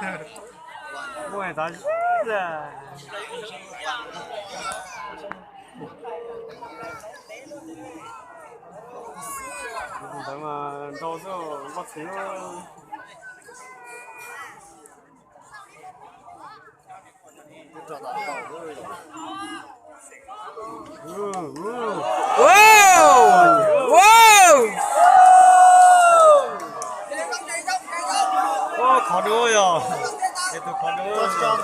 Muaj tas zog. Ntawd mas nrau xwb, npaj txiv. Ua, ua, ua, qhov dua yog, es tus qhov dua. Yog.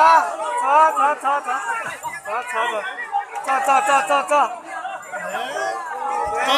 Txog, txog, txog, txog, txog, txog, txog, txog, txog, txog.